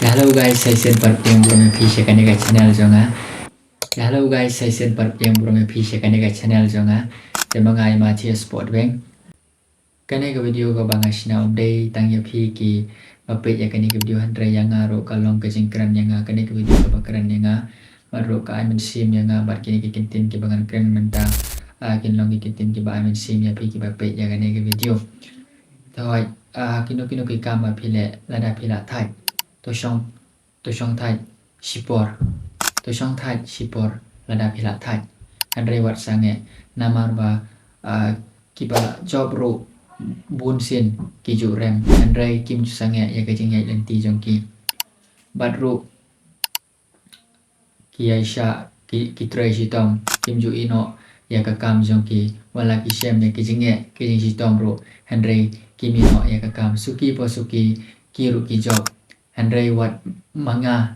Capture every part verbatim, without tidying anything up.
Hello guys, sa shisien pat pdiang burom ïa phi sha kane ka channel jong nga. Hello guys, sa shisien pat pdiang burom ïa phi sha kane ka channel jong nga. Te ma nga i Matthias Potbeng. Kane ka video kaba nga shna um dei tang ïa phi kiba peit ïa kane ka video, hynrei ïa nga ruh ka long ka jingkren ïa nga. Kane ka video kaba kren ïa nga, bad ruh ka ai mynsiem ïa nga, bad kine ki kyntien kiba ngan kren mynta, ah, kin long ki kyntien kiba ai mynsiem ïa phi kiba peit ïa kane ka video. Te hooid, ah, kino kino ki kam ba phi leh lada phi la thait, to shong, to shong thait shipor, to shong thait shipor lada phi la thait. Hynrei wat sangeh, namar ba, ah, kiba jop ruh bunsien ki ju rem, hynrei kim ju sangeh ïa ka jingïaid lynti jong ki. Bad ruh ki ïaishah, ki, ki trei shitom, kim ju ïehnoh ïa ka kam jong ki. Wat la ki shem ïa ki jingeh, ki jingshitom ruh, hynrei kim ïehnoh ïa ka kam. Suki pa suki, ki ruh ki jop, hynrei wat ma nga,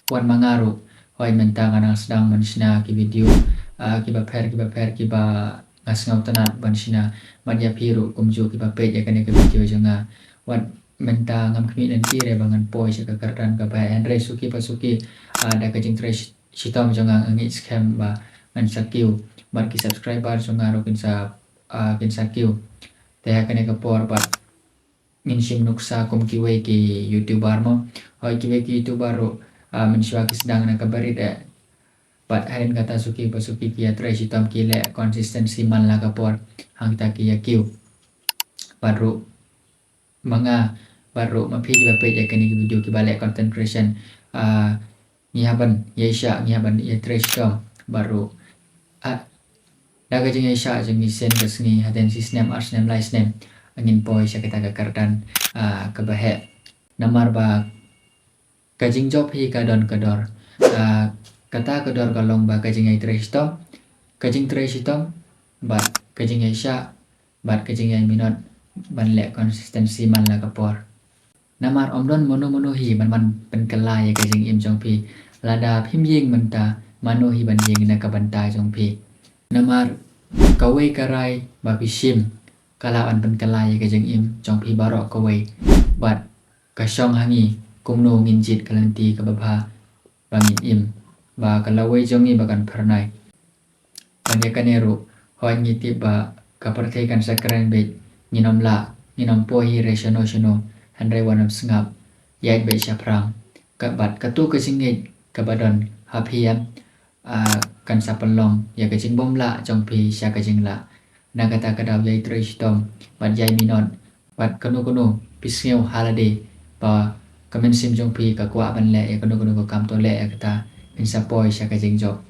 wat ma nga ruh. Hooid, mynta nga dang sdang ban shna ki video, ah, kiba pher, kiba pher, kiba nga sngewtynnat ban shna. Bad ïa phi ruh kumjuh kiba peit ïa kane ka video jong nga. Wat mynta ngam khmih lynti re ba ngan poi sha ka kyrdan kaba heh, hynrei suki pa suki, ah, da ka jingtrei shi-, shitom jong nga, nga ngeit skhem ba ngan sa kiew. Bad ki subscriber jong nga ruh kin sa, ah, kin sa kiew. Te ha kane ka por bad ngin shim nuksa kum kiwei ki YouTuber mo. Hooid, kiwei ki YouTuber ruh, ah, mynshuwa ki sdang na kaba rit eh. Bad hadien kata suki pa suki ki ïatrei shitom, ki leh consistency man la ka por, hangta ki ïa kiew. Bad ruh ma nga, bad ruh ma phi kiba peit ïa kane ka video kiba leh content creation, ah, ngi hap ban ïaishah, ngi hap ban ïatrei shitom. Bad ruh, ah, da ka jingïaishah jong ngi sien ka sngi, hadien shi snem, ar snem, lai snem, ngin poi sha kata ka kyrdan, ah, kaba heh. Namar ba ka jingjop hi ka don ka dor. Ah, kata ka dor ka long ba ka jingïatrei shitom, ka jingtrei shitom, bad ka jingïaishah, bad ka jingïaiminot ban leh consistency man la ka por. Namar ym don mano mano hi ban, ban pynkylla ïa ka jingim jong phi. Lada phim ïeng mynta, mano hi ban ïeng na ka bynta jong phi. Namar kawei ka rai ba phi shim ka lah ban pynkylla ïa ka jingim jong phi baroh kawei. Bad ka shong ha ngi kumno ngin jied ka lynti kaba bha ba ngin im, ba ka lawei jong ngi ba kan phyrnai. Bad ïa kane ruh, hooid ngi tip ba ka pyrthei kan sa kren beit, ngin ym lah, ngin ym poi hi re shano shano, hynrei wat nym sngap, ïaid beit shaphrang. Ka, bad kato ka jingngeit kaba don ha phi em, ah, kan sa pynlong ïa ka jingbymlah jong phi sha ka jinglah. Na kata ka daw ïai trei shitom bad ïai minot, bad kano kano phi sngew ha lade ba ka mynsiem jong phi ka kwah ban leh ïa kano kano ka kam, to leh ïa kata, phin sa poi sha ka jingjop.